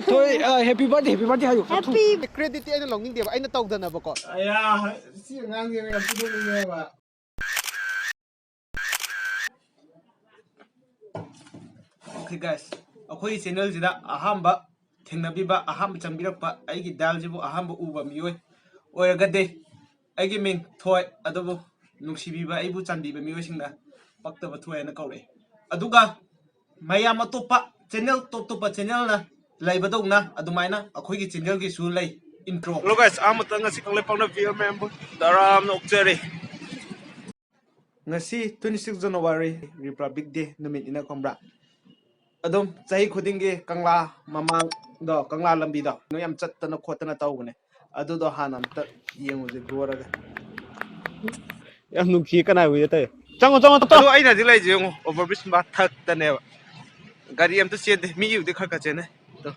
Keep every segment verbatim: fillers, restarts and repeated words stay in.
ꯊꯣꯏ, ꯍꯦꯄꯤ ꯕꯥꯔꯗꯦ, ꯍꯦꯄꯤ ꯕꯥꯔꯗꯦ ꯍꯥꯏꯌꯨ꯫ ꯍꯦꯄꯤ꯫ ꯀ꯭ꯔꯦꯗꯤꯠꯇꯤ ꯑꯩꯅ ꯂꯧꯅꯤꯡꯗꯦꯕ, ꯑꯩꯅ ꯇꯧꯗꯅꯕꯀꯣ꯫ ꯑꯌꯥ, ꯁꯤ ꯑꯉꯥꯡꯁꯦ ꯌꯥꯝ ꯐꯨꯅꯤꯡꯉꯦꯕ꯫ Okay guys, ꯑꯩꯈꯣꯏꯒꯤ ꯆꯦꯅꯦꯜꯁꯤꯗ ꯑꯍꯥꯟꯕ ꯊꯦꯡꯅꯕꯤꯕ, ꯑꯍꯥꯟꯕ ꯆꯪꯕꯤꯔꯛꯄ, ꯑꯩꯒꯤ ꯗꯥꯜꯁꯤꯕꯨ ꯑꯍꯥꯟꯕ ꯎꯕ ꯃꯤꯑꯣꯏ ꯑꯣꯏꯔꯒꯗꯤ, ꯑꯩꯒꯤ ꯃꯤꯡ ꯊꯣꯏ, ꯑꯗꯨꯕꯨ ꯅꯨꯡꯁꯤꯕꯤꯕ, ꯑꯩꯕꯨ ꯆꯥꯟꯕꯤꯕ ꯃꯤꯑꯣꯏꯁꯤꯡꯅ ꯄꯛꯇꯕ ꯊꯣꯏ ꯍꯥꯏꯅ ꯀꯧꯔꯛꯏ꯫ ꯑꯗꯨꯒ ꯃꯌꯥꯝ ꯑꯇꯣꯞꯄ ꯆꯦꯅꯦꯜ, ꯇꯣꯞ ꯇꯣꯞꯄ ꯆꯦꯅꯦꯜꯅ ꯂꯩꯕꯗꯧꯅ ꯑꯗꯨꯃꯥꯏꯅ ꯑꯩꯈꯣꯏꯒꯤ ꯆꯦꯅꯦꯜꯒꯤꯁꯨ ꯂꯩ꯫ Intro꯫ Hello guys, ꯑꯍꯥꯟꯕꯗ ꯉꯁꯤ ꯀꯪꯂꯩꯄꯥꯛꯅ viewer ꯃꯌꯥꯝꯕꯨ ꯇꯔꯥꯝꯅ ꯑꯣꯛꯆꯔꯤ꯫ ꯉꯁꯤ twenty six January, Republic Day ꯅꯨꯃꯤꯠꯅꯤꯅ ꯈꯪꯕ꯭ꯔꯥ? ꯑꯗꯨꯝ ꯆꯍꯤ ꯈꯨꯗꯤꯡꯒꯤ ꯀꯪꯂꯥ ꯃꯃꯥꯡꯗꯣ, ꯀꯪꯂꯥ ꯂꯝꯕꯤꯗꯣ ꯅꯣꯏ ꯌꯥꯝ ꯆꯠꯇꯅ ꯈꯣꯠꯇꯅ ꯇꯧꯕꯅꯦ꯫ ꯑꯗꯨꯗꯣ ꯍꯥꯟꯅ ꯑꯝꯇ ꯌꯦꯡꯉꯨꯁꯦ ꯒꯣꯔꯒ꯫ ꯌꯥꯝ ꯅꯨꯡꯁꯤꯌꯦ, ꯀꯅꯥ ꯎꯏꯌꯦ ꯇꯧꯋꯦ꯫ ꯆꯪꯉꯣ, ꯆꯪꯉꯣ, ꯆꯪꯉꯣ꯫ ꯑꯗꯣ ꯑꯩꯅ ꯍꯧꯖꯤꯛ ꯂꯩꯔꯤꯁꯦ ꯌꯦꯡꯉꯣ, overbridge ꯃꯊꯛꯇꯅꯦꯕ꯫ ꯒꯥꯔꯤ ꯑꯝꯇ ꯆꯦꯟꯗꯦ, ꯃꯤꯕꯨꯗꯤ ꯈꯔ ꯈꯔ ꯆꯦꯟꯅꯩ꯫ ꯑꯗꯣ꯫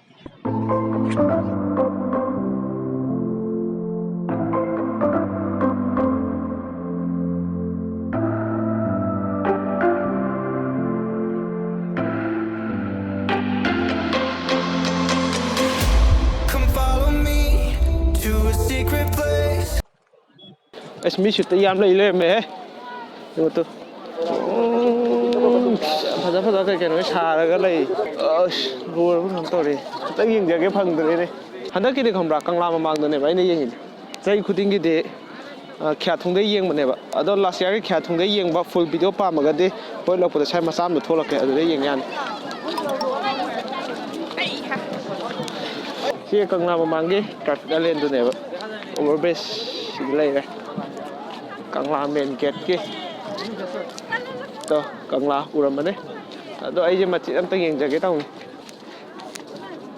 Come follow me to a secret place. ꯑꯁ, ꯃꯤ ꯁꯤꯠꯇ ꯌꯥꯝ ꯂꯩ ꯂꯩꯔꯝꯃꯦꯍꯦ꯫ ꯌꯦꯡꯉꯨ ꯇꯨ꯫ ꯎꯝ, ꯐꯖ ꯐꯖ ꯀꯩ ꯀꯩꯅꯣ ꯁꯥꯔꯒ ꯂꯩ꯫ ꯑꯁ, ꯂꯣꯏꯔꯕ ꯀꯩꯅꯣꯝ ꯇꯧꯔꯦ꯫ ꯈꯤꯇꯪ ꯌꯦꯡꯖꯒꯦ ꯐꯪꯗ꯭ꯔꯦꯅꯦ꯫ ꯍꯟꯗꯛꯀꯤꯗꯤ ꯈꯪꯕ꯭ꯔꯥ, ꯀꯪꯂꯥ ꯃꯃꯥꯡꯗꯅꯦꯕ ꯑꯩꯅ ꯌꯦꯡꯉꯤꯁꯦ꯫ ꯆꯍꯤ ꯈꯨꯗꯤꯡꯒꯤꯗꯤ, ꯑ, ꯈꯤꯌꯥꯊꯣꯡꯗꯩ ꯌꯦꯡꯕꯅꯦꯕ꯫ ꯑꯗꯣ last yearꯒꯤ ꯈꯤꯌꯥꯊꯣꯡꯗꯩ ꯌꯦꯡꯕ full video ꯄꯥꯝꯃꯒꯗꯤ ꯍꯣꯔꯦꯟ ꯂꯥꯛꯄꯗ ꯁ꯭ꯋꯥꯏ ꯃꯆꯥ ꯑꯃꯗ ꯊꯣꯛꯂꯛꯀꯦ, ꯑꯗꯨꯗ ꯌꯦꯡ ꯌꯥꯅꯤ꯫ ꯁꯤ ꯀꯪꯂꯥ ꯃꯃꯥꯡꯒꯤ traffic islandꯗꯨꯅꯦꯕ꯫ Overbridge ꯁꯤꯗ ꯂꯩꯔꯦ꯫ ꯀꯪꯂꯥ main gateꯀꯤ꯫ ꯇꯣ, ꯀꯪꯂꯥ ꯎꯔꯝꯃꯅꯤ꯫ ꯑꯗꯣ ꯑꯩꯁꯦ ꯃꯆꯦꯠ ꯑꯝꯇ ꯌꯦꯡꯖꯒꯦ ꯇꯧꯅꯤ꯫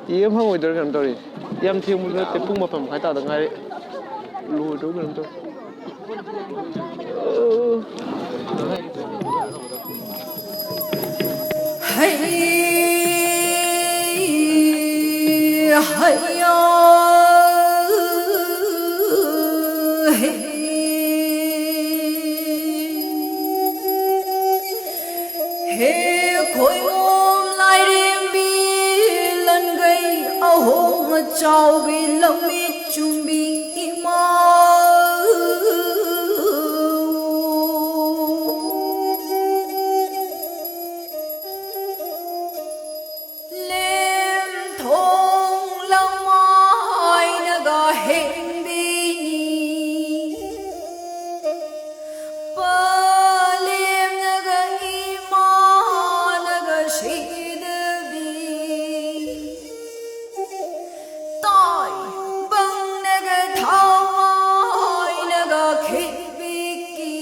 ꯌꯦꯡ ꯐꯪꯉꯣꯏꯗꯣꯏꯔꯥ ꯀꯩꯅꯣꯝ ꯇꯧꯔꯤ꯫ ꯌꯥꯝ ꯊꯦꯡꯕꯁꯨ ꯅꯠꯇꯦ, ꯄꯨꯡ ꯃꯥꯄꯟ ꯃꯈꯥꯏ ꯇꯥꯗ ꯉꯥꯏꯔꯤ꯫ ꯂꯣꯏꯗꯧ ꯀꯩꯅꯣꯝ ꯇꯧꯔꯤ꯫ ꯍꯩ, ꯍꯩꯌꯥ, ꯍꯦ꯫ ꯍꯦ ꯈꯣꯏꯔꯣꯝ ꯂꯥꯏꯔꯦꯝꯕꯤ ꯂꯟꯒꯩ ꯆꯥꯎꯕꯤ ꯂꯝꯃꯤꯠ ꯆꯨꯝꯕꯤ ꯏꯃꯥ꯫ ꯂꯦꯝꯊꯣꯡ ꯂꯃꯥꯏꯅꯒ ꯍꯦꯟꯕꯤꯅꯤ꯫ ꯄꯂꯦꯝꯅꯒ ꯏꯃꯥꯅꯒ ꯁꯤꯗꯕꯤ꯫ ꯇꯥꯏꯕꯪꯅꯒ ꯊꯋꯥꯏꯅꯒ ꯈꯤꯠꯕꯤꯀꯤ꯫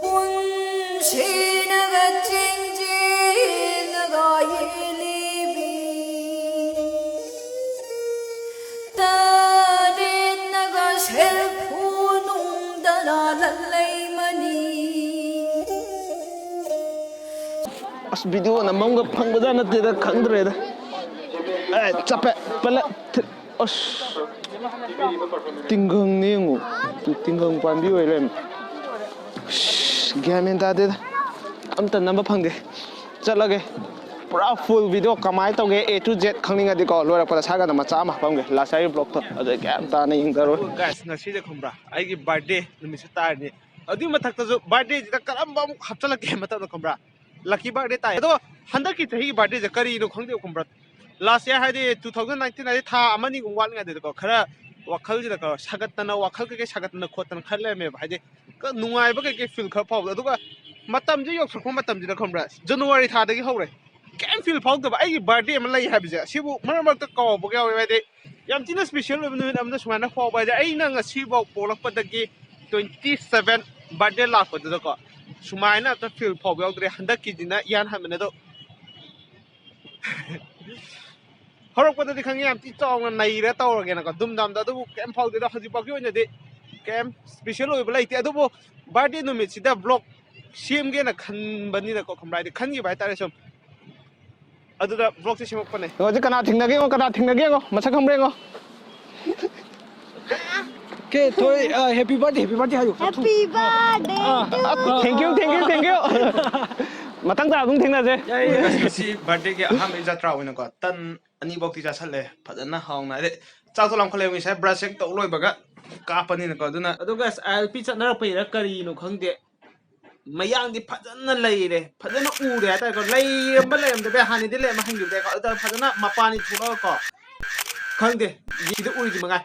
ꯄꯨꯟꯁꯤꯅꯒ ꯆꯦꯟꯖꯦꯜꯅꯒ ꯌꯦꯜꯂꯤꯕꯤ꯫ ꯇꯔꯦꯠꯅꯒ ꯁꯦꯜꯐꯨ ꯅꯨꯡꯗꯅ ꯂꯜꯂꯩꯃꯅꯤ꯫ ꯑꯁ, ꯚꯤꯗꯤꯑꯣ ꯅꯝꯐꯝꯒ ꯐꯪꯕꯖꯥꯠ ꯅꯠꯇꯦꯗ, ꯈꯪꯗ꯭ꯔꯦꯗ꯫ ꯑꯦ, ꯆꯞꯄꯦ꯫ ꯄꯜꯂ-, ꯊꯤ-, ꯑꯁ꯫ ꯇꯤꯡꯒꯪꯅꯦ ꯌꯦꯡꯉꯨ꯫ ꯇꯤꯡꯒꯪ ꯄꯥꯝꯕꯤ ꯑꯣꯏ ꯂꯩꯔꯝꯃꯦ꯫ ꯑꯁ, ꯒ꯭ꯌꯥꯟ ꯃꯦꯟ ꯇꯥꯗꯦꯗ꯫ ꯑꯝꯇ ꯅꯝꯕ ꯐꯪꯗꯦ꯫ ꯆꯠꯂꯒꯦ꯫ ꯄꯨꯔꯥ ꯐꯨꯜ ꯚꯤꯗꯤꯑꯣ ꯀꯃꯥꯏꯅ ꯇꯧꯒꯦ, A to Z ꯈꯪꯅꯤꯡꯉꯗꯤꯀꯣ, ꯂꯣꯏꯔꯛꯄꯗ ꯁꯥꯒꯅ ꯃꯆꯥ ꯑꯃ ꯍꯥꯄꯝꯒꯦ꯫ Last year vlogꯇꯣ꯫ ꯑꯗꯨ ꯒ꯭ꯌꯥꯟ ꯇꯥꯅ ꯌꯦꯡꯗꯔꯣꯏ꯫ ꯑꯣ, guys, ꯉꯁꯤꯁꯦ ꯈꯪꯕ꯭ꯔꯥ? ꯑꯩꯒꯤ birthday ꯅꯨꯃꯤꯠꯁꯨ ꯇꯥꯔꯅꯤ꯫ ꯑꯗꯨꯒꯤ ꯃꯊꯛꯇꯁꯨ birthdayꯁꯤꯗ ꯀꯔꯝꯕ ꯑꯃꯨꯛ ꯍꯥꯞꯆꯤꯜꯂꯛꯀꯦ ꯃꯇꯝꯗ ꯈꯪꯕ꯭ꯔꯥ? Lucky birthday ꯇꯥꯏ꯫ ꯑꯗꯣ ꯍꯟꯗꯛꯀꯤ ꯆꯍꯤꯒꯤ birthdayꯁꯦ ꯀꯔꯤꯅꯣ ꯈꯪꯗꯦ ꯈꯪꯕ꯭ꯔꯥ? Last year ꯍꯥꯏꯗꯤ two thousand nineteen ꯍꯥꯏꯗꯤ ꯊꯥ ꯑꯃ ꯑꯅꯤꯒꯨꯝꯕ ꯋꯥꯠꯂꯤꯉꯩꯗꯀꯣ, ꯈꯔ ꯋꯥꯈꯜꯁꯤꯗ ꯈꯔ ꯁꯥꯒꯠꯇꯅ, ꯋꯥꯈꯜ ꯀꯩꯀꯩ ꯁꯥꯒꯠꯇꯅ ꯈꯣꯠꯇꯅ ꯈꯔ ꯂꯩꯔꯝꯃꯦꯕ꯫ ꯍꯥꯏꯗꯤ ꯀ-, ꯅꯨꯡꯉꯥꯏꯕ ꯀꯩꯀꯩ feel ꯈꯔ ꯐꯥꯎꯕꯗꯣ꯫ ꯑꯗꯨꯒ ꯃꯇꯝꯁꯦ ꯌꯧꯁꯤꯜꯂꯛꯄ ꯃꯇꯝꯁꯤꯗ ꯈꯪꯕ꯭ꯔꯥ, January ꯊꯥꯗꯒꯤ ꯍꯧꯔꯦ꯫ ꯀꯩꯝ feel ꯐꯥꯎꯗꯕ꯫ ꯑꯩꯒꯤ birthday ꯑꯃ ꯂꯩ ꯍꯥꯏꯕꯁꯦ, ꯁꯤꯕꯨ ꯃꯔꯛ ꯃꯔꯛꯇ ꯀꯥꯎꯕꯒ ꯌꯥꯎꯋꯦ꯫ ꯍꯥꯏꯗꯤ ꯌꯥꯝ ꯊꯤꯅ special ꯑꯣꯏꯕ ꯅꯨꯃꯤꯠ ꯑꯃꯗ ꯁꯨꯃꯥꯏꯅ ꯐꯥꯎꯕ ꯍꯥꯏꯁꯦ, ꯑꯩꯅ ꯉꯁꯤꯐꯥꯎ ꯄꯣꯛꯂꯛꯄꯗꯒꯤ twenty seven birthday ꯂꯥꯛꯄꯗꯨꯗꯀꯣ, ꯁꯨꯃꯥꯏꯅ ꯑꯝꯇ feel ꯐꯥꯎꯕ ꯌꯥꯎꯗ꯭ꯔꯦ꯫ ꯍꯟꯗꯛꯀꯤꯗꯤꯅ ꯏꯍꯥꯟ ꯍꯥꯟꯕꯅꯦ꯫ ꯑꯗꯣ ꯍꯧꯔꯛꯄꯗꯗꯤ ꯈꯪꯉꯦ ꯌꯥꯝ ꯊꯤ ꯆꯥꯎꯅ ꯅꯩꯔ ꯇꯧꯔꯒꯦꯅꯀꯣ, ꯗꯨꯝ ꯗꯥꯝꯗ꯫ ꯑꯗꯨꯕꯨ ꯀꯩꯝ ꯐꯥꯎꯗꯦꯗ꯫ ꯍꯧꯖꯤꯛꯐꯥꯎꯒꯤ ꯑꯣꯏꯅꯗꯤ ꯀꯩꯝ special ꯑꯣꯏꯕ ꯂꯩꯇꯦ꯫ ꯑꯗꯨꯕꯨ birthday ꯅꯨꯃꯤꯠꯁꯤꯗ vlog ꯁꯦꯝꯒꯦꯅ ꯈꯟꯕꯅꯤꯅꯀꯣ, ꯈꯪꯕ꯭ꯔꯥ? ꯍꯥꯏꯗꯤ ꯈꯟꯈꯤꯕ ꯍꯥꯏꯇꯥꯔꯦ ꯁꯨꯝ꯫ ꯑꯗꯨꯗ vlogꯁꯦ ꯁꯦꯝꯃꯛꯄꯅꯦ꯫ ꯍꯧꯖꯤꯛ ꯀꯅꯥ ꯊꯦꯡꯅꯒꯦ ꯌꯦꯡꯉꯣ, ꯀꯅꯥ ꯊꯦꯡꯅꯒꯦ ꯌꯦꯡꯉꯣ, ꯃꯁꯛ ꯈꯪꯕ꯭ꯔꯥ ꯌꯦꯡꯉꯣ꯫ ꯀꯦ, ꯊꯣꯏ, ꯑ, happy birthday, happy birthday ꯍꯥꯏꯌꯨ꯫ Happy birthday ꯑ, to ꯑ, thank you, thank you, thank you꯫ ꯃꯊꯪ ꯇꯥ ꯑꯗꯨꯝ ꯊꯦꯡꯅꯁꯦ꯫ ꯉꯁꯤ ꯕꯥꯔꯗꯦꯒꯤ ꯑꯍꯥꯟꯕ ꯖꯇ꯭ꯔꯥ ꯑꯣꯏꯅꯀꯣ ꯇꯟ ꯑꯅꯤꯐꯧꯗꯤ ꯆꯥꯁꯜꯂꯦ ꯐꯖꯅ ꯍꯥꯎꯅ꯫ ꯍꯥꯏꯗꯤ ꯆꯥꯛꯇꯣ ꯂꯥꯝꯈꯠꯂꯦ, ꯉꯁꯥꯏ ꯕ꯭ꯔꯁ ꯍꯦꯛ ꯇꯧ ꯂꯣꯏꯕꯒ ꯀꯥꯞꯄꯅꯤꯅꯀꯣ꯫ ꯑꯗꯨꯅ ꯑꯗꯨꯒ ꯑꯥꯏ ꯑꯦꯜ ꯄꯤ ꯆꯠꯅꯔꯛꯄꯩꯔꯥ ꯀꯔꯤꯅꯣ ꯈꯪꯗꯦ, ꯃꯌꯥꯡꯗꯤ ꯐꯖꯅ ꯂꯩꯔꯦ, ꯐꯖꯅ ꯎꯔꯦ ꯍꯥꯏꯇꯥꯔꯦꯀꯣ꯫ ꯂꯩꯔꯝꯕ ꯂꯩꯔꯝꯗꯕ ꯍꯥꯟꯅꯗꯤ ꯂꯩꯔꯝꯕ ꯍꯪꯈꯤꯕꯗ ꯑꯗꯨꯗ ꯐꯖꯅ ꯃꯄꯥꯟꯗꯤ ꯊꯣꯛꯂꯛꯑꯀꯣ, ꯈꯪꯗꯦ, ꯁꯤꯗ ꯎꯔꯤꯁꯤ ꯃꯉꯥꯏ꯫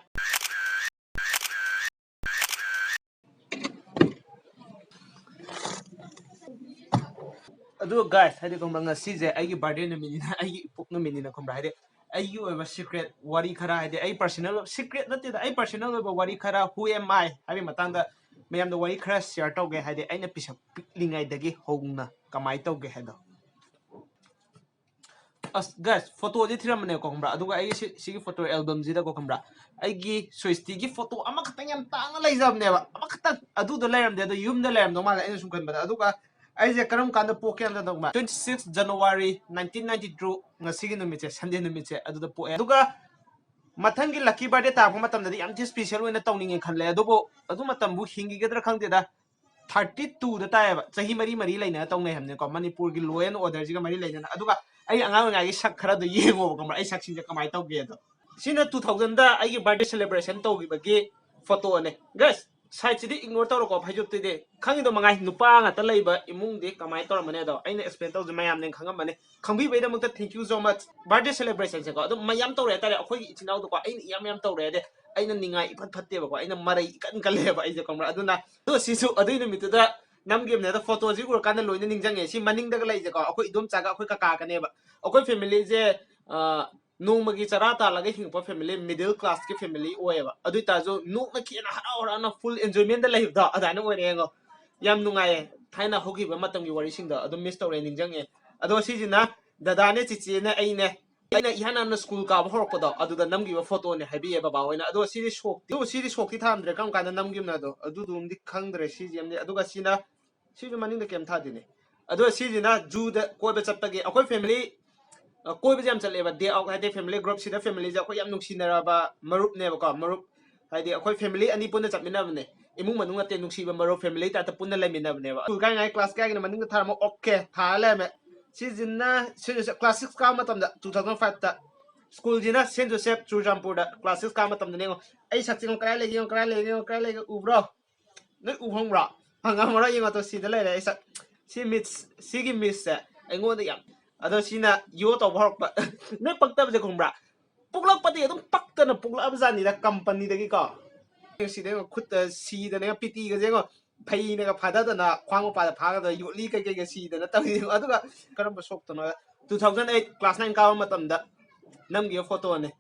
ꯑꯗꯨ ꯒꯥꯏꯁ, ꯍꯥꯏꯗꯤ ꯈꯪꯕ꯭ꯔꯥ, ꯉꯁꯤꯁꯦ ꯑꯩꯒꯤ ꯕꯥꯔꯗꯦ ꯅꯨꯃꯤꯠꯅꯤꯅ, ꯑꯩꯒꯤ ꯏꯄꯣꯛ ꯅꯨꯃꯤꯠꯅꯤꯅ ꯈꯪꯕ꯭ꯔꯥ, ꯍꯥꯏꯗꯤ ꯑꯩꯒꯤ ꯑꯣꯏꯕ ꯁꯤꯀ꯭ꯔꯦꯠ ꯋꯥꯔꯤ ꯈꯔ, ꯍꯥꯏꯗꯤ ꯑꯩ ꯄꯔꯁꯅꯦꯜ, ꯁꯤꯀ꯭ꯔꯦꯠ ꯅꯠꯇꯦꯗ, ꯑꯩ ꯄꯔꯁꯅꯦꯜ ꯑꯣꯏꯕ ꯋꯥꯔꯤ ꯈꯔ, ꯍꯨ ꯑꯦꯝ ꯑꯥꯏ ꯍꯥꯏꯕꯒꯤ ꯃꯇꯥꯡꯗ ꯃꯌꯥꯝꯗ ꯋꯥꯔꯤ ꯈꯔ ꯁꯤꯌꯔ ꯇꯧꯒꯦ꯫ ꯍꯥꯏꯗꯤ ꯑꯩꯅ ꯄꯤꯁꯛ ꯄꯤꯛꯂꯤꯉꯩꯗꯒꯤ ꯍꯧꯅ ꯀꯃꯥꯏꯅ ꯇꯧꯒꯦ ꯍꯥꯏꯗꯣ꯫ ꯑꯁ ꯒꯥꯏꯁ, ꯐꯣꯇꯣꯁꯦ ꯊꯤꯔꯝꯕꯅꯦꯀꯣ ꯈꯪꯕ꯭ꯔꯥ, ꯑꯗꯨꯒ ꯑꯩ ꯁꯤ, ꯁꯤꯒꯤ ꯐꯣꯇꯣ ꯑꯦꯜꯕꯝꯁꯤꯗꯀꯣ ꯈꯪꯕ꯭ꯔꯥ, ꯑꯩꯒꯤ ꯁ꯭ꯋꯤꯁꯇꯤꯒꯤ ꯐꯣꯇꯣ ꯑꯃꯈꯛꯇꯪ ꯌꯥꯝ ꯇꯥꯡꯅ ꯂꯩꯖꯕꯅꯦꯕ, ꯑꯃꯈꯛꯇꯪ, ꯑꯗꯨꯗꯣ ꯂꯩꯔꯝꯗꯦ꯫ ꯑꯗꯣ ꯌꯨꯝꯗ ꯂꯩꯔꯝꯗꯧ ꯃꯥꯜꯂꯦ ꯑꯩꯅ ꯁꯨꯝ ꯈꯟꯕꯗ꯫ ꯑꯗꯨꯒ ꯑꯩꯁꯦ ꯀꯔꯝ ꯀꯥꯟꯗ ꯄꯣꯛꯀꯦ ꯍꯥꯏꯕꯗ ꯈꯪꯕ꯭ꯔꯥ, twenty six January nineteen ninety two, ꯉꯁꯤꯒꯤ ꯅꯨꯃꯤꯠꯁꯦ, ꯁꯟꯗꯦ ꯅꯨꯃꯤꯠꯁꯦ ꯑꯗꯨꯗ ꯄꯣꯛꯑꯦ꯫ ꯑꯗꯨꯒ ꯃꯊꯪꯒꯤ ꯂꯛꯀꯤ ꯕꯥꯔꯗꯦ ꯇꯥꯔꯛꯄ ꯃꯇꯝꯗꯗꯤ ꯌꯥꯝ ꯊꯤ ꯁ꯭ꯄꯦꯁꯦꯜ ꯑꯣꯏꯅ ꯇꯧꯅꯤꯡꯉꯦ ꯈꯜꯂꯦ꯫ ꯑꯗꯨꯕꯨ ꯑꯗꯨ ꯃꯇꯝꯕꯨ ꯍꯤꯡꯈꯤꯒꯗ꯭ꯔꯥ ꯈꯪꯗꯦꯗ꯫ ꯊꯥꯔꯇꯤ ꯇꯨꯗ ꯇꯥꯏꯌꯦꯕ, ꯆꯍꯤ ꯃꯔꯤ ꯃꯔꯤ ꯂꯩꯅꯅ ꯇꯧꯅꯩ ꯍꯥꯏꯕꯅꯤꯀꯣ, ꯃꯅꯤꯄꯨꯔꯒꯤ ꯂꯣ ꯑꯦꯟ ꯑꯣꯔꯗꯔꯁꯤꯒ ꯃꯔꯤ ꯂꯩꯅꯅ꯫ ꯑꯗꯨꯒ ꯑꯩ ꯑꯉꯥꯡ ꯑꯣꯏꯔꯤꯉꯩꯒꯤ ꯁꯛ ꯈꯔꯗꯣ ꯌꯦꯡꯉꯣꯕ ꯈꯪꯕ꯭ꯔꯥ, ꯑꯩ ꯁꯛꯁꯤꯡꯁꯦ ꯀꯃꯥꯏꯅ ꯇꯧꯒꯦꯗꯣ꯫ ꯁꯤꯅ ꯇꯨ ꯊꯥꯎꯖꯟꯗ ꯑꯩꯒꯤ ꯕꯥꯔꯗꯦ ꯁꯦꯂꯦꯕ꯭ꯔꯦꯁꯟ ꯇꯧꯈꯤꯕꯒꯤ ꯐꯣꯇꯣꯅꯦ꯫ ꯒꯥꯏꯁ, ꯁꯥꯏꯠꯁꯤꯗꯤ ꯏꯒꯅꯣꯔ ꯇꯧꯔꯣꯀꯣ, ꯐꯩꯖꯨꯞꯇꯨꯗꯤ꯫ ꯈꯪꯉꯤꯗꯣ ꯃꯉꯥꯏ, ꯅꯨꯄꯥ ꯉꯥꯛꯇ ꯂꯩꯕ ꯏꯃꯨꯡꯗꯤ ꯀꯃꯥꯏꯅ ꯇꯧꯔꯝꯃꯅꯤ ꯑꯗꯣ ꯑꯩꯅ ꯑꯦꯛꯁꯄ꯭ꯂꯦꯟ ꯇꯧꯁꯦ, ꯃꯌꯥꯝꯅ ꯈꯪꯉꯝꯃꯅꯤ꯫ ꯈꯪꯕꯤꯕꯩꯗꯃꯛꯇ thank you so much꯫ ꯕꯥꯔꯗꯦ ꯁꯦꯂꯦꯕ꯭ꯔꯦꯁꯟꯁꯦꯀꯣ ꯑꯗꯨꯝ ꯃꯌꯥꯝ ꯇꯧꯔꯦ ꯍꯥꯏꯇꯥꯔꯦ꯫ ꯑꯩꯈꯣꯏꯒꯤ ꯏꯆꯤꯟ ꯏꯅꯥꯎꯗꯀꯣ ꯑꯩꯅ ꯏꯌꯥꯝ ꯌꯥꯝ ꯇꯧꯔꯦ ꯍꯥꯏꯗꯤ ꯑꯩꯅ ꯅꯤꯡꯉꯥꯏ ꯏꯐꯠ ꯐꯠꯇꯦꯕꯀꯣ, ꯑꯩꯅ ꯃꯔꯩ ꯏꯀꯟ ꯀꯜꯂꯦꯕ ꯑꯩꯁꯦ ꯈꯪꯕ꯭ꯔꯥ꯫ ꯑꯗꯨꯅ ꯑꯗꯣ ꯁꯤꯁꯨ ꯑꯗꯨꯏ ꯅꯨꯃꯤꯠꯇꯨꯗ ꯅꯝꯈꯤꯕꯅꯦ꯫ ꯑꯗꯣ ꯐꯣꯇꯣꯁꯤ ꯎꯔꯀꯥꯟꯗ ꯂꯣꯏꯅ ꯅꯤꯡꯁꯤꯡꯉꯦ꯫ ꯁꯤ ꯃꯅꯤꯡꯗꯒ ꯂꯩꯁꯦꯀꯣ ꯑꯩꯈꯣꯏ ꯏꯗꯣꯝꯆꯥꯒ ꯑꯩꯈꯣꯏ ꯀꯀꯥꯒꯅꯦꯕ꯫ ꯑꯩꯈꯣꯏ ꯐꯦꯃꯤꯂꯤꯁꯦ ꯅꯣꯡꯃꯒꯤ ꯆꯔꯥ ꯇꯥꯜꯂꯒ ꯍꯤꯡꯉꯛꯄ ꯐꯦꯃꯤꯂꯤ, ꯃꯤꯗꯜ ꯀ꯭ꯂꯥꯁꯀꯤ ꯐꯦꯃꯤꯂꯤ ꯑꯣꯏꯌꯦꯕ꯫ ꯑꯗꯨ ꯑꯣꯏꯇꯥꯔꯁꯨ ꯅꯣꯛꯅ ꯈꯦꯅ ꯍꯔꯥꯎ ꯍꯔꯥꯎꯅ ꯐꯨꯜ ꯑꯦꯟꯖꯣꯏꯃꯦꯟꯗ ꯂꯩꯕꯗꯣ ꯑꯗꯨꯃꯥꯏꯅ ꯑꯣꯏꯔꯦ꯫ ꯌꯦꯡꯉꯣ, ꯌꯥꯝ ꯅꯨꯡꯉꯥꯏꯌꯦ꯫ ꯊꯥꯏꯅ ꯍꯧꯈꯤꯕ ꯃꯇꯝꯒꯤ ꯋꯥꯔꯤꯁꯤꯡꯗꯣ ꯑꯗꯨꯝ ꯃꯤꯁ ꯇꯧꯔꯦ, ꯅꯤꯡꯁꯤꯡꯉꯦ꯫ ꯑꯗꯣ ꯁꯤꯁꯤꯅ ꯗꯗꯥꯅꯦ, ꯆꯤꯆꯦꯅꯦ, ꯑꯩꯅꯦ꯫ ꯑꯩꯅ ꯏꯍꯥꯟ ꯍꯥꯟꯅ ꯁ꯭ꯀꯨꯜ ꯀꯥꯕ ꯍꯧꯔꯛꯄꯗꯣ ꯑꯗꯨꯗ ꯅꯝꯈꯤꯕ ꯐꯣꯇꯣꯅꯦ ꯍꯥꯏꯕꯤꯌꯦ ꯕꯕꯥ ꯍꯣꯏꯅ꯫ ꯑꯗꯣ ꯁꯤꯗꯤ ꯁꯣꯛꯇꯤ, ꯑꯗꯨ ꯁꯤꯗꯤ ꯁꯣꯛꯇꯤ ꯊꯥꯔꯝꯗ꯭ꯔꯦ, ꯀꯔꯝ ꯀꯥꯟꯗ ꯅꯝꯈꯤꯕꯅꯣ ꯑꯗꯣ ꯑꯗꯨꯗꯨꯝꯗꯤ ꯈꯪꯗ꯭ꯔꯦ꯫ ꯁꯤꯁꯤ ꯑꯃꯗꯤ, ꯑꯗꯨꯒ ꯁꯤꯅ, ꯁꯤꯁꯨ ꯃꯅꯤꯡꯗ ꯀꯩꯝ ꯊꯥꯗꯦꯅꯦ꯫ ꯑꯗꯣ ꯁꯤꯁꯤꯅ ꯖꯨꯗ ꯀꯣꯏꯕ ꯆꯠꯄꯒꯤ, ꯑꯩꯈꯣꯏ ꯐꯦꯃꯤꯂꯤ ꯀꯣꯏꯕꯁꯦ ꯌꯥꯝ ꯆꯠꯂꯦꯕ, ꯗꯦ ꯑꯥꯎꯠ ꯍꯥꯏꯗꯤ ꯐꯦꯃꯤꯂꯤ ꯒ꯭ꯔꯨꯞꯁꯤꯗ, ꯐꯦꯃꯤꯂꯤꯁꯦ ꯑꯩꯈꯣꯏ ꯌꯥꯝ ꯅꯨꯡꯁꯤꯅꯔꯕ ꯃꯔꯨꯞꯅꯦꯕꯀꯣ, ꯃꯔꯨꯞ ꯍꯥꯏꯗꯤ ꯑꯩꯈꯣꯏ ꯐꯦꯃꯤꯂꯤ ꯑꯅꯤ ꯄꯨꯟꯅ ꯆꯠꯃꯤꯟꯅꯕꯅꯦ꯫ ꯏꯃꯨꯡ ꯃꯅꯨꯡ ꯅꯠꯇꯦ, ꯅꯨꯡꯁꯤꯕ ꯃꯔꯨꯞ, family type ꯇ ꯄꯨꯟꯅ ꯂꯩꯃꯤꯟꯅꯕꯅꯦꯕ꯫ School ꯀꯥꯏꯉꯥꯏ class ꯀꯌꯥꯒꯤꯅ ꯃꯅꯤꯡꯗ ꯊꯥꯔꯝꯃꯣ꯫ Okay, ꯊꯥꯔ ꯂꯩꯔꯝꯃꯦ꯫ ꯁꯤꯁꯤꯅ ꯁꯦꯟ ꯖꯣꯁꯦꯐ class six ꯀꯥꯕ ꯃꯇꯝꯗ, two thousand five ꯇ꯫ School ꯁꯤꯅ ꯁꯦꯟ ꯖꯣꯁꯦꯐ ꯆꯨꯔꯆꯥꯟꯄꯨꯔꯗ class six ꯀꯥꯕ ꯃꯇꯝꯗꯅꯦ꯫ ꯌꯦꯡꯉꯣ, ꯑꯩ ꯁꯛꯁꯦ ꯌꯦꯡꯉꯣ, ꯀꯗꯥꯏ ꯂꯩꯒꯦ ꯌꯦꯡꯉꯣ, ꯀꯗꯥꯏ ꯂꯩꯒꯦ ꯌꯦꯡꯉꯣ, ꯀꯗꯥꯏ ꯂꯩꯒꯦ? ꯎꯕ꯭ꯔꯣ? ꯅꯣꯏ ꯎ ꯐꯪꯕ꯭ꯔꯥ? ꯐꯪꯉꯝꯃꯔꯣꯏ꯫ ꯌꯦꯡꯉꯣ ꯇꯣ, ꯁꯤꯗ ꯂꯩꯔꯦ꯫ ꯑꯩ ꯁꯛ, ꯁꯤ miss, ꯁꯤꯒꯤ miss ꯁꯦ ꯑꯩꯉꯣꯟꯗ ꯌꯥꯝ, ꯑꯗꯣ ꯁꯤꯅ ꯌꯣ ꯇꯧꯕ ꯍꯧꯔꯛꯄ꯫ ꯅꯣꯏ ꯄꯛꯇꯕꯁꯦ ꯈꯪꯕ꯭ꯔꯥ? ꯄꯣꯛꯂꯛꯄꯗꯒꯤ ꯑꯗꯨꯝ ꯄꯛꯇꯅ ꯄꯣꯛꯂꯛꯑꯕ ꯖꯥꯠꯅꯤꯗ, company ꯗꯒꯤꯀꯣ꯫ ꯁꯤꯗ ꯌꯦꯡꯉꯣ, ꯈꯨꯠꯇ ꯁꯤꯗꯅ ꯌꯦꯡꯉꯣ, ꯄꯤꯇꯤꯒꯁꯦ ꯌꯦꯡꯉꯣ, ꯐꯩꯅꯒ ꯐꯥꯗꯗꯅ ꯈ꯭ꯋꯥꯡ ꯃꯄꯥꯗ ꯐꯥꯒꯗꯅ ꯌꯣꯠꯂꯤ ꯀꯩꯀꯩꯒ ꯁꯤꯗꯅ ꯇꯧꯔꯤ꯫ ꯑꯗꯨꯒ ꯀꯔꯝꯕ ꯁꯣꯛꯇꯅꯣ? Two thousand eight class nine ꯀꯥꯕ ꯃꯇꯝꯗ ꯅꯝꯈꯤꯕ photo ꯅꯦ꯫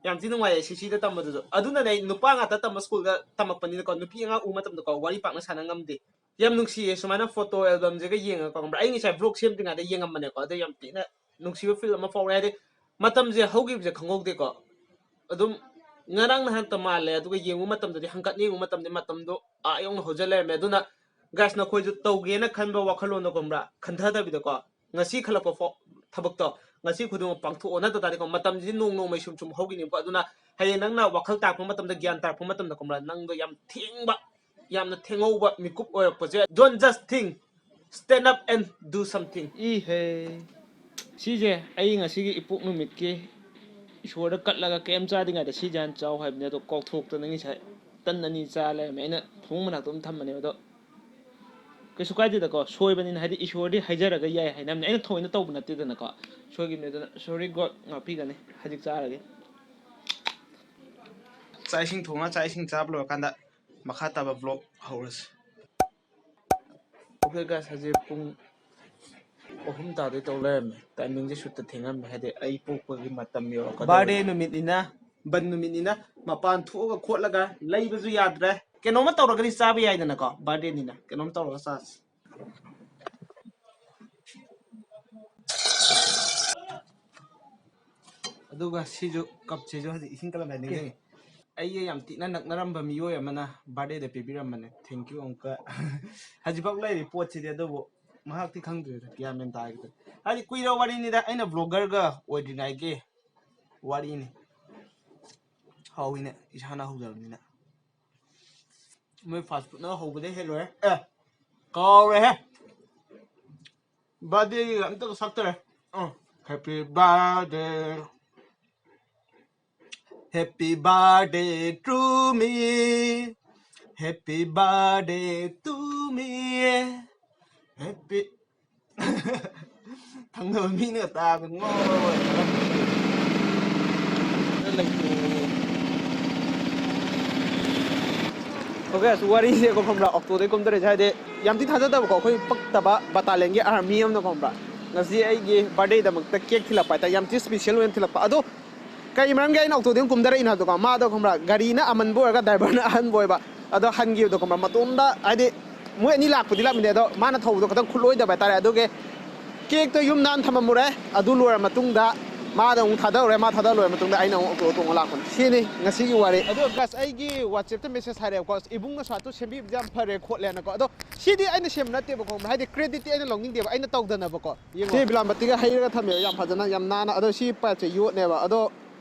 ꯌꯥꯝ ꯊꯤ ꯅꯨꯡꯉꯥꯏꯌꯦ ꯁꯤ ꯁꯤꯗ ꯇꯝꯕꯗꯨꯁꯨ꯫ ꯑꯗꯨꯅꯅꯦ ꯑꯩ ꯅꯨꯄꯥ ꯉꯥꯛꯇ ꯇꯝꯕ school ꯗ ꯇꯝꯃꯛꯄꯅꯤꯅꯀꯣ, ꯅꯨꯄꯤ ꯑꯉꯥꯡ ꯎꯕ ꯃꯇꯝꯗꯀꯣ ꯋꯥꯔꯤ ꯄꯥꯛꯅ ꯁꯥꯟꯅ ꯉꯝꯗꯦ꯫ ꯌꯥꯝ ꯅꯨꯡꯁꯤꯌꯦ ꯁꯨꯃꯥꯏꯅ photo album ꯁꯤꯒ ꯌꯦꯡꯉꯒ, ꯈꯪꯕ꯭ꯔꯥ? ꯑꯩ ꯉꯁꯥꯏ vlog ꯁꯦꯝꯗ꯭ꯔꯤꯉꯩꯗ ꯌꯦꯡꯉꯝꯕꯅꯦꯀꯣ, ꯑꯗꯣ ꯌꯥꯝ ꯊꯤꯅ ꯅꯨꯡꯁꯤꯕ feel ꯑꯃ ꯐꯥꯎꯔꯦ꯫ ꯍꯥꯏꯗꯤ ꯃꯇꯝꯁꯦ ꯍꯧꯈꯤꯕꯁꯦ ꯈꯪꯍꯧꯗꯦꯀꯣ꯫ ꯑꯗꯨꯝ ꯉꯔꯥꯡ ꯅꯍꯥꯟꯇ ꯃꯥꯜꯂꯦ, ꯑꯗꯨꯒ ꯌꯦꯡꯉꯨ ꯃꯇꯝꯗꯗꯤ, ꯍꯪꯀꯠꯅ ꯌꯦꯡꯉꯨ ꯃꯇꯝꯗꯗꯤ ꯃꯇꯝꯗꯣ ꯑꯥ ꯌꯧꯅ ꯍꯧꯖ ꯂꯩꯔꯝꯃꯦ꯫ ꯑꯗꯨꯅ guys, ꯅꯈꯣꯏꯁꯨ ꯇꯧꯒꯦꯅ ꯈꯟꯕ ꯋꯥꯈꯜꯂꯣꯟꯗꯣ, ꯈꯪꯕ꯭ꯔꯥ, ꯈꯟꯊꯗꯕꯤꯗꯀꯣ, ꯉꯁꯤ ꯈꯜꯂꯛꯄ ꯐꯥꯎ ꯊꯕꯛꯇꯣ ꯉꯁꯤ ꯈꯨꯗꯤꯡꯃꯛ ꯄꯥꯡꯊꯣꯛꯑꯣ꯫ ꯅꯠꯇ ꯇꯥꯔꯗꯤꯀꯣ, ꯃꯇꯝꯁꯤꯗꯤ ꯅꯣꯡ ꯅꯣꯡꯃꯩ ꯁꯨꯝ ꯁꯨꯝ ꯍꯧꯈꯤꯅꯦꯕꯀꯣ꯫ ꯑꯗꯨꯅ ꯍꯌꯦꯡ ꯅꯪꯅ ꯋꯥꯈꯜ ꯇꯥꯔꯛꯄ ꯃꯇꯝꯗ, ꯒ꯭ꯌꯥꯟ ꯇꯥꯔꯛꯄ ꯃꯇꯝꯗ, ꯈꯪꯕ꯭ꯔꯥ, ꯅꯪꯗꯣ ꯌꯥꯝ ꯊꯦꯡꯕ, ꯌꯥꯝꯅ ꯊꯦꯡꯍꯧꯕ ꯃꯤꯀꯨꯞ ꯑꯣꯏꯔꯛꯄꯁꯦ꯫ Don't just think, stand up and do something. ꯏꯍꯦ, ꯁꯤꯁꯦ ꯑꯩ ꯉꯁꯤꯒꯤ ꯏꯄꯣꯛ ꯅꯨꯃꯤꯠꯀꯤ ꯏꯁꯣꯔꯗ ꯀꯠꯂꯒ ꯀꯩꯝ ꯆꯥꯗ꯭ꯔꯤꯉꯩꯗ ꯁꯤꯁꯦ ꯍꯥꯟꯅ ꯆꯥꯎ ꯍꯥꯏꯕꯅꯦ, ꯑꯗꯣ ꯀꯥꯎꯊꯣꯛꯇꯅ ꯉꯁꯥꯏ ꯇꯟ ꯑꯅꯤ ꯆꯥ ꯂꯩꯔꯝꯃꯦ꯫ ꯑꯩꯅ ꯐꯃꯨꯡ ꯃꯅꯥꯛꯇ ꯑꯗꯨꯝ ꯊꯝꯕꯅꯦꯕ, ꯑꯗꯣ ꯀꯩꯁꯨ ꯀꯥꯏꯗꯦꯗꯀꯣ, ꯁꯣꯏꯕꯅꯤꯅ, ꯍꯥꯏꯗꯤ ꯏꯁꯣꯔꯗꯤ ꯍꯥꯏꯖꯔꯒ ꯌꯥꯏ ꯍꯥꯏꯅꯕꯅꯦ, ꯑꯩꯅ ꯊꯑꯣꯏꯅ ꯇꯧꯕ ꯅꯠꯇꯦꯗꯅꯀꯣ, ꯁꯣꯏꯈꯤꯕꯅꯦ꯫ ꯑꯗꯨꯅ sorry God, ꯉꯥꯛꯄꯤꯒꯅꯤ꯫ ꯍꯧꯖꯤꯛ ꯆꯥꯔꯒꯦ꯫ ꯆꯥꯛ ꯏꯁꯤꯡ ꯊꯣꯡꯉ, ꯆꯥꯛ ꯏꯁꯤꯡ ꯆꯥꯕ ꯂꯣꯏꯔꯀꯥꯟꯗ ꯃꯈꯥ ꯇꯥꯕ vlog ꯍꯧꯔꯁꯤ꯫ Okay guys, ꯍꯧꯖꯤꯛ ꯄꯨꯡ ꯑꯍꯨꯝ ꯇꯥꯗꯣꯏ ꯇꯧ ꯂꯩꯔꯝꯃꯦ꯫ Timing ꯁꯦ ꯁꯨꯠꯇ ꯊꯦꯡꯉꯝꯃꯦ, ꯍꯥꯏꯗꯤ ꯑꯩ ꯄꯣꯛꯄꯒꯤ ꯃꯇꯝ ꯌꯧꯔꯛꯀꯗꯧꯔꯦ꯫ Birthday ꯅꯨꯃꯤꯠꯅꯤꯅ, ꯕꯟ ꯅꯨꯃꯤꯠꯅꯤꯅ ꯃꯄꯥꯟ ꯊꯣꯛꯑꯒ ꯈꯣꯠꯂꯒ ꯂꯩꯕꯁꯨ ꯌꯥꯗ꯭ꯔꯦ꯫ ꯀꯩꯅꯣꯝꯃ ꯇꯧꯔꯒꯗꯤ ꯆꯥꯕ ꯌꯥꯏꯗꯅꯀꯣ, birthday ꯅꯤꯅ ꯀꯩꯅꯣꯝ ꯇꯧꯔꯒ ꯆꯥꯁꯤ꯫ ꯑꯗꯨꯒ ꯁꯤꯁꯨ, cup ꯁꯤꯁꯨ ꯍꯧꯖꯤꯛ ꯏꯁꯤꯡ ꯀꯜꯂꯝꯗꯥꯏ ꯅꯤꯡꯁꯤꯡꯉꯤ꯫ ꯑꯩꯒ ꯌꯥꯝ ꯊꯤꯅ ꯅꯛꯅꯔꯝꯕ ꯃꯤꯑꯣꯏ ꯑꯃꯅ birthday ꯗ ꯄꯤꯕꯤꯔꯝꯕꯅꯦ꯫ Thank you ꯑꯃꯨꯛꯀ꯫ ꯍꯧꯖꯤꯛꯐꯥꯎ ꯂꯩꯔꯤ ꯄꯣꯠꯁꯤꯗꯤ, ꯑꯗꯨꯕꯨ ꯃꯍꯥꯛꯇꯤ ꯈꯪꯗ꯭ꯔꯦꯗ, ꯒ꯭ꯌꯥꯟ ꯃꯦꯟ ꯇꯥꯈꯤꯗ꯭ꯔꯦ꯫ ꯍꯥꯏꯗꯤ ꯀꯨꯏꯔ ꯋꯥꯔꯤꯅꯤꯗ, ꯑꯩꯅ vlogger ꯒ ꯑꯣꯏꯗ꯭ꯔꯤꯉꯩꯒꯤ ꯋꯥꯔꯤꯅꯤ꯫ ꯍꯥꯎꯏꯅꯦ, ꯏꯁꯥꯅ ꯍꯧꯖꯕꯅꯤꯅ꯫ ꯃꯣꯏ ꯐꯥꯁ ꯐꯨꯗꯅ ꯍꯧꯕꯗꯩ ꯍꯦꯜꯂꯣꯏꯍꯦ꯫ ꯑꯦ, ꯀꯥꯎꯔꯦꯍꯦ꯫ ꯕꯥꯔꯗꯦꯒꯤ ꯑꯝꯇꯒ ꯁꯛꯇꯔꯦ꯫ ꯑ, Happy birthday, happy birthday to me, happy birthday to me, happy. ꯊꯪꯅꯕ ꯃꯤꯅ ꯇꯥꯕ ꯉꯥꯎꯔꯕ꯫ ꯑꯣꯀꯦ, ꯑꯁ, ꯋꯥꯔꯤꯁꯦꯀꯣ, ꯈꯪꯕ꯭ꯔꯥ, ꯑꯣꯛꯇꯣꯗꯩ ꯀꯨꯝꯗꯔꯛꯏꯁꯦ, ꯍꯥꯏꯗꯤ, ꯌꯥꯝ ꯊꯤ ꯊꯥꯖꯗꯕꯀꯣ, ꯑꯩꯈꯣꯏ ꯄꯛꯇꯕ ꯕꯇꯥꯂꯦꯟꯒꯤ ꯑꯥꯔꯃꯤ ꯑꯃꯅ, ꯈꯪꯕ꯭ꯔꯥ, ꯉꯁꯤ ꯑꯩꯒꯤ ꯕꯥꯔꯗꯦꯗꯃꯛꯇ ꯀꯦꯛ ꯊꯤꯜꯂꯛꯄ ꯍꯥꯏꯇꯥꯔꯦ, ꯌꯥꯝ ꯊꯤ ꯁ꯭ꯄꯤꯁꯦꯜ ꯑꯣꯏꯅ ꯊꯤꯜꯂꯛꯄ꯫ ꯑꯗꯣ ꯀꯔꯤ ꯃꯔꯝꯒꯤ ꯑꯩꯅ ꯑꯣꯛꯇꯣꯗꯩ ꯑꯃꯨꯛ ꯀꯨꯝꯗꯔꯛꯏꯅꯣ ꯍꯥꯏꯕꯗꯣꯀꯣ, ꯃꯥꯗꯣ, ꯈꯪꯕ꯭ꯔꯥ, ꯒꯥꯔꯤꯅ ꯑꯃꯟꯕ ꯑꯣꯏꯔꯒ ꯗ꯭ꯔꯥꯏꯚꯔꯅ ꯑꯍꯟꯕ ꯑꯣꯏꯕ, ꯑꯗꯣ ꯍꯟꯈꯤꯕꯗꯣ, ꯈꯪꯕ꯭ꯔꯥ, ꯃꯇꯣꯝꯗ, ꯍꯥꯏꯗꯤ, ꯃꯣꯏ ꯑꯅꯤ ꯂꯥꯛꯄꯗꯤ ꯂꯥꯛꯃꯤꯟꯅꯩ, ꯑꯗꯣ ꯃꯥꯅ ꯊꯧꯕꯗꯣ ꯈꯤꯇꯪ ꯈꯨꯠꯂꯣꯏꯗꯕ ꯍꯥꯏꯇꯥꯔꯦ꯫ ꯑꯗꯨꯒꯤ ꯀꯦꯛꯇꯣ ꯌꯨꯝꯗ ꯍꯥꯟꯅ ꯊꯝꯃꯝꯃꯨꯔꯦ꯫ ꯑꯗꯨ ꯂꯣꯏꯔ ꯃꯇꯨꯡꯗ ꯃꯥꯗ ꯑꯃꯨꯛ ꯊꯥꯗꯔꯨꯔꯦ꯫ ꯃꯥ ꯊꯥꯗ ꯂꯣꯏꯔ ꯃꯇꯨꯡꯗ ꯑꯩꯅ ꯑꯃꯨꯛ ꯑꯣꯛꯇꯣ ꯇꯣꯡꯉ ꯂꯥꯛꯄꯅꯤ꯫ ꯁꯤꯅꯤ ꯉꯁꯤꯒꯤ ꯋꯥꯔꯤ꯫ ꯑꯗꯣ ꯒꯥꯏꯁ, ꯑꯩꯒꯤ WhatsApp-ꯇ ꯃꯦꯁꯦꯖ ꯍꯥꯏꯔꯛꯑꯦꯕꯀꯣ, "ꯑꯁ, ꯏꯕꯨꯡ ꯅꯁꯥꯠꯇꯣ ꯁꯦꯝꯕꯤꯕꯁꯦ ꯌꯥꯝ ꯐꯔꯦ ꯈꯣꯠꯂꯦꯅꯀꯣ"꯫ ꯑꯗꯣ ꯁꯤꯗꯤ ꯑꯩꯅ ꯁꯦꯝꯕ ꯅꯠꯇꯦꯕꯀꯣ, ꯈꯪꯕ꯭ꯔꯥ? ꯍꯥꯏꯗꯤ credit-ꯇꯤ ꯑꯩꯅ ꯂꯧꯅꯤꯡꯗꯦꯕ, ꯑꯩꯅ ꯇꯧꯗꯅꯕꯀꯣ꯫ ꯌꯦꯡꯉꯣ꯫ ꯁꯤ ꯕꯤꯂꯥꯝꯕꯇꯤꯒ ꯍꯩꯔꯒ ꯊꯝꯃꯦꯕ, ꯌꯥꯝ ꯐꯖꯅ, ꯌꯥꯝ ꯅꯥꯟꯅ꯫ ꯑꯗꯣ ꯁꯤ ꯄꯥꯏꯞꯁꯦ ꯌꯣꯠꯅꯦꯕ꯫ ꯑꯗꯣ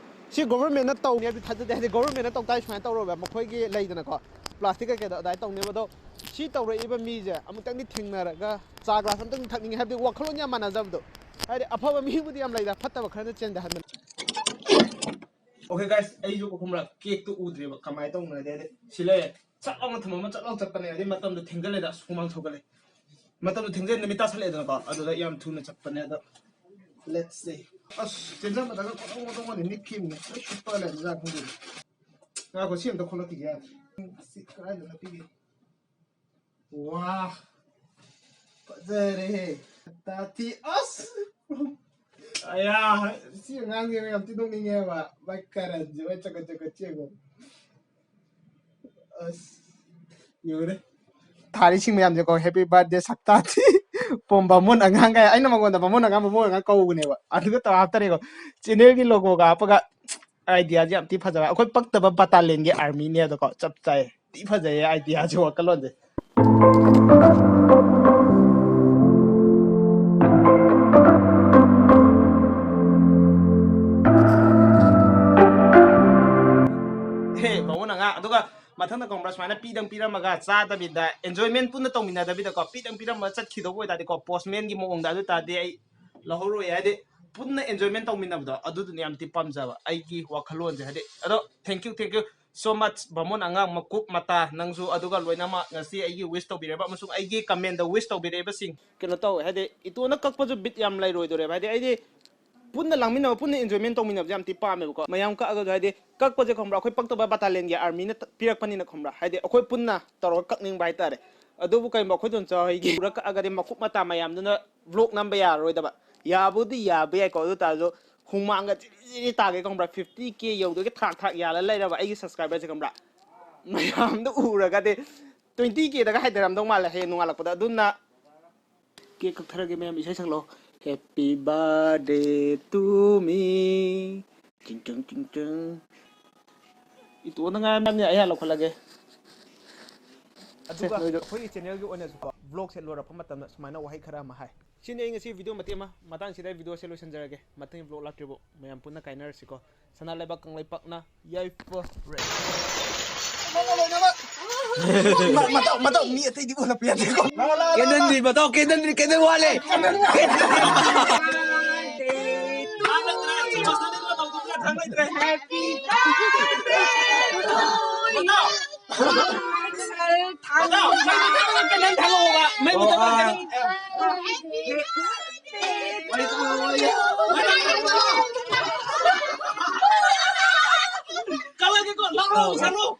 ꯁꯤ ꯒꯣꯚꯔꯃꯦꯟꯅ ꯇꯧꯅꯤ ꯍꯥꯏꯕꯗꯤ ꯊꯥꯖꯗꯦ꯫ ꯍꯥꯏꯗꯤ ꯒꯣꯚꯔꯃꯦꯟꯅ ꯇꯧ ꯇꯥꯔꯗꯤ ꯁꯨꯃꯥꯏꯅ ꯇꯧꯔꯣꯏꯕ, ꯃꯈꯣꯏꯒꯤ ꯂꯩꯗꯅꯀꯣ, ꯄ꯭ꯂꯥꯁꯇꯤꯛ ꯀꯩꯀꯩꯗꯣ ꯑꯗꯨꯃꯥꯏꯅ ꯇꯧꯅꯦꯕ꯫ ꯑꯗꯣ ꯁꯤ ꯇꯧꯔꯛꯏꯕ ꯃꯤꯁꯦ ꯑꯃꯨꯛꯇꯪꯗꯤ ꯊꯦꯡꯅꯔꯒ ꯆꯥ ꯒ꯭ꯂꯥꯁ ꯑꯝꯇꯪ ꯊꯛꯅꯤꯡꯉꯦ, ꯍꯥꯏꯕꯗꯤ ꯋꯥꯈꯜꯂꯣꯟ ꯌꯥꯝ ꯃꯥꯟꯅꯖꯕꯗꯣ꯫ ꯍꯥꯏꯗꯤ ꯑꯐꯕ ꯃꯤꯕꯨꯗꯤ ꯌꯥꯝ ꯂꯩꯗ, ꯐꯠꯇꯕ ꯈꯔꯅ ꯆꯦꯟꯊꯍꯟꯕꯅꯦ꯫ ꯑꯣꯀꯦ ꯒꯥꯏꯁ, ꯑꯩꯁꯨ ꯈꯪꯕ꯭ꯔꯥ, ꯀꯦꯛꯇꯨ ꯎꯗ꯭ꯔꯦꯕ, ꯀꯃꯥꯏꯅ ꯇꯧꯅꯣ ꯍꯥꯏꯗꯤ ꯁꯤ ꯂꯩꯔꯦ, ꯆꯠ ꯂꯥꯎꯅ ꯊꯝꯃꯝꯃ ꯆꯠ ꯂꯥꯎꯅ ꯆꯠꯄꯅꯦ꯫ ꯑꯗꯩ ꯃꯇꯝꯗꯣ ꯊꯦꯡꯖꯜꯂꯦꯗ, ꯑꯁ, ꯍꯨꯃꯥꯡ ꯁꯧꯒꯠꯂꯦ꯫ ꯃꯇꯝꯗꯣ ꯊꯦꯡꯖꯜꯂꯦ, ꯅꯨꯃꯤꯠ ꯇꯥꯁꯜꯂꯛꯑꯦꯗꯅꯀꯣ, ꯑꯗꯨꯗ ꯌꯥꯝ ꯊꯨꯅ ꯆꯠꯄꯅꯦ꯫ ꯑꯗꯣ let's see꯫ ꯑꯁ, ꯆꯦꯟꯖꯟꯕꯗꯒ ꯀꯣꯇꯣꯡ ꯀꯣꯇꯣꯡꯒꯗꯤ ꯅꯤꯛꯈꯤꯕꯅꯦ꯫ ꯂꯣꯏ ꯁꯨꯞꯄ ꯂꯩꯔꯝꯖꯥꯠ ꯈꯪꯗꯦ꯫ ꯉꯥꯏꯈꯣ, ꯁꯤ ꯑꯝꯇ ꯈꯣꯠꯂꯛꯈꯤꯒꯦ ꯌꯥꯗ꯭ꯔꯦ꯫ ꯑꯁꯤ ꯀꯗꯥꯏꯗ ꯅꯞꯄꯤꯒꯦ? ꯋꯥ, ꯐꯖꯔꯦꯍꯦ꯫ ꯇꯥꯇꯤ, ꯑꯁ! ꯑꯌꯥ, ꯁꯤ ꯑꯉꯥꯡꯁꯦ ꯌꯥꯝ ꯊꯤ ꯅꯣꯛꯅꯤꯡꯉꯦꯕ꯫ ꯃꯥꯏ ꯀꯔꯟꯁꯦ, ꯃꯥꯏ ꯆꯀꯠ ꯆꯀꯠ ꯆꯦꯡꯉꯣ꯫ ꯑꯁ, ꯌꯦꯡꯉꯨꯅꯦ꯫ ꯊꯥꯔꯤꯁꯤꯡ ꯃꯌꯥꯝꯁꯦꯀꯣ, "Happy birthday ꯁꯛꯇꯥꯊꯤ ꯄꯣꯝ ꯕꯥꯃꯣꯟ ꯑꯉꯥꯡ" ꯀꯥꯏ, ꯑꯩꯅ ꯃꯉꯣꯟꯗ ꯕꯥꯃꯣꯟ ꯑꯉꯥꯡ, ꯕꯥꯃꯣꯟ ꯑꯉꯥꯡ ꯀꯧꯕꯅꯦꯕ꯫ ꯑꯗꯨꯒ ꯇꯧꯔ ꯍꯥꯞꯇꯔꯦꯀꯣ꯫ Channel-ꯒꯤ logo-ꯒ ꯍꯥꯞꯄꯒ, idea-ꯁꯦ ꯌꯥꯝ ꯊꯤ ꯐꯖꯕ꯫ ꯑꯩꯈꯣꯏ ꯄꯛꯇꯕ ꯕꯇꯥꯂꯦꯟꯒꯤ ꯑꯥꯔꯃꯤꯅꯦ ꯑꯗꯣꯀꯣ, ꯆꯞ ꯆꯥꯏ꯫ ꯊꯤ ꯐꯖꯩꯌꯦ idea-ꯁꯦ, ꯋꯥꯈꯜꯂꯣꯟꯁꯦ꯫ ꯍꯦ, ꯕꯥꯃꯣꯟ ꯑꯉꯥꯡ, ꯑꯗꯨꯒ ꯃꯊꯪꯗ ꯈꯪꯕ꯭ꯔꯥ, ꯁꯨꯃꯥꯏꯅ ꯄꯤꯗꯪ ꯄꯤꯔꯝꯃꯒ ꯆꯥꯗꯕꯤꯗ, enjoyment ꯄꯨꯟꯅ ꯇꯧꯃꯤꯟꯅꯗꯕꯤꯗꯀꯣ, ꯄꯤꯗꯪ ꯄꯤꯔꯝꯃꯒ ꯆꯠꯈꯤꯗꯧꯕ ꯑꯣꯏꯇꯥꯔꯗꯤꯀꯣ, postman ꯒꯤ ꯃꯑꯣꯡꯗ, ꯑꯗꯨ ꯇꯥꯔꯗꯤ ꯑꯩ ꯂꯧꯍꯧꯔꯣꯏ꯫ ꯍꯥꯏꯗꯤ ꯄꯨꯟꯅ enjoyment ꯇꯧꯃꯤꯟꯅꯕꯗꯣ, ꯑꯗꯨꯗꯨꯅ ꯌꯥꯝ ꯊꯤ ꯄꯥꯝꯖꯕ ꯑꯩꯒꯤ ꯋꯥꯈꯜꯂꯣꯟꯁꯦ꯫ ꯍꯥꯏꯗꯤ ꯑꯗꯣ, thank you, thank you so much, ꯕꯥꯃꯣꯟ ꯑꯉꯥꯡ ꯃꯀꯨꯞ ꯃꯇꯥ, ꯅꯪꯁꯨ ꯑꯗꯨꯒ ꯂꯣꯏꯅꯃꯛ ꯉꯁꯤ ꯑꯩꯒꯤ wish ꯇꯧꯕꯤꯔꯛꯏꯕ ꯑꯃꯁꯨꯡ ꯑꯩꯒꯤ comment ꯗ wish ꯇꯧꯕꯤꯔꯛꯏꯕꯁꯤꯡ꯫ ꯀꯩꯅꯣ ꯇꯧꯋꯦ, ꯍꯥꯏꯗꯤ ꯏꯇꯣꯟꯅ ꯀꯛꯄꯁꯨ ꯕꯤꯠ ꯌꯥꯝ ꯂꯩꯔꯣꯏꯗꯣꯔꯦꯕ꯫ ꯍꯥꯏꯗꯤ ꯑꯩꯗꯤ ꯄꯨꯟꯅ ꯂꯥꯡꯃꯤꯟꯅꯕ, ꯄꯨꯟꯅ enjoyment ꯇꯧꯃꯤꯟꯅꯕꯁꯦ ꯌꯥꯝ ꯊꯤ ꯄꯥꯝꯃꯦꯕꯀꯣ꯫ ꯃꯌꯥꯝ ꯀꯛꯑꯒꯁꯨ, ꯍꯥꯏꯗꯤ ꯀꯛꯄꯁꯦ ꯈꯪꯕ꯭ꯔꯥ, ꯑꯩꯈꯣꯏ ꯄꯛꯇꯕ ꯕꯇꯥꯂꯤꯌꯟꯒꯤ ꯑꯥꯔꯃꯤꯅ ꯇ-, ꯄꯤꯔꯛꯄꯅꯤꯅ ꯈꯪꯕ꯭ꯔꯥ, ꯍꯥꯏꯗꯤ ꯑꯩꯈꯣꯏ ꯄꯨꯟꯅ ꯇꯧꯔꯒ ꯀꯛꯅꯤꯡꯕ ꯍꯥꯏꯇꯥꯔꯦ꯫ ꯑꯗꯨꯕꯨ ꯀꯩꯒꯨꯝꯕ ꯑꯩꯈꯣꯏ ꯗꯣꯟꯆꯥ ꯍꯣꯏꯒꯤ ꯄꯨꯔ ꯀꯛꯑꯒꯗꯤ ꯃꯀꯨꯞ ꯃꯇꯥ ꯃꯌꯥꯝꯗꯨꯅ vlog ꯅꯝꯕ ꯌꯥꯔꯔꯣꯏꯗꯕ꯫ ꯌꯥꯕꯨꯗꯤ ꯌꯥꯕ ꯌꯥꯏꯀꯣ, ꯑꯗꯨ ꯇꯥꯔꯁꯨ ꯍꯨꯃꯥꯡꯒ ꯆꯤꯔꯤ ꯆꯤꯔꯤ ꯇꯥꯒꯦ ꯈꯪꯕ꯭ꯔꯥ, fifty K ꯌꯧꯗꯣꯏꯒꯤ ꯊꯥꯛ ꯊꯥꯛ ꯌꯥꯜꯂ ꯂꯩꯔꯕ ꯑꯩꯒꯤ subscriber ꯁꯦ ꯈꯪꯕ꯭ꯔꯥ, ꯃꯌꯥꯝꯗꯣ ꯎꯔꯒꯗꯤ twenty K ꯗꯒ ꯍꯥꯏꯊꯔꯝꯗꯧ ꯃꯥꯜꯂꯦ ꯍꯌꯦꯡ ꯅꯣꯡꯉꯥꯜꯂꯛꯄꯗ꯫ ꯑꯗꯨꯅ cake ꯀꯛꯊꯔꯒꯦ ꯃꯌꯥꯝ, ꯏꯁꯩ ꯁꯛꯂꯛꯑꯣ꯫ Happy birthday to me. ꯆꯤꯡ ꯆꯤꯡ ꯆꯤꯡ ꯆꯤꯡ꯫ ꯏꯇꯣꯟꯗ ꯉꯥꯏꯔꯝꯅꯦ, ꯑꯩ ꯍꯥꯟꯅ ꯂꯧꯈꯠꯂꯒꯦ꯫ ꯑꯗꯨꯒ ꯁꯦ, ꯅꯣꯏꯗꯣ꯫ ꯑꯩꯈꯣꯏꯒꯤ channel ꯒꯤ ꯑꯣꯏꯅꯁꯨꯀꯣ, vlog ꯁꯦ ꯂꯣꯏꯔꯛꯄ ꯃꯇꯝꯗ ꯁꯨꯃꯥꯏꯅ ꯋꯥꯍꯩ ꯈꯔ ꯑꯃ ꯍꯥꯏ꯫ ꯁꯤꯅꯤ ꯑꯩ ꯉꯁꯤ video ꯃꯇꯦꯛ ꯑꯃ, ꯃꯇꯥꯡꯁꯤꯗ ꯑꯩ video ꯁꯦ ꯂꯣꯏꯁꯤꯟꯖꯔꯒꯦ꯫ ꯃꯊꯪꯒꯤ vlog ꯂꯥꯛꯇ꯭ꯔꯤꯕꯨ ꯃꯌꯥꯝ ꯄꯨꯟꯅ ꯀꯥꯏꯅꯔꯁꯤꯀꯣ꯫ ꯁꯅꯥ ꯂꯩꯕꯥꯛ ꯀꯪꯂꯩꯄꯥꯛꯅ ꯌꯥꯏꯐꯔꯦ꯫ ꯃ-, ꯃꯇꯧ, ꯃꯇꯧ ꯃꯤ ꯑꯇꯩꯗꯤ ꯎꯍꯜꯂꯛꯄ ꯌꯥꯗꯦꯀꯣ꯫ ꯀꯦꯟꯗꯟꯗꯤ ꯃꯇꯧ, ꯀꯦꯟꯗꯟꯗꯤ, ꯀꯦꯟꯗꯟ ꯋꯥꯠꯂꯦ꯫ ꯀꯜꯂꯒꯦꯀꯣ, ꯂꯥꯎ, ꯂꯥꯎ, ꯁꯥꯎ꯫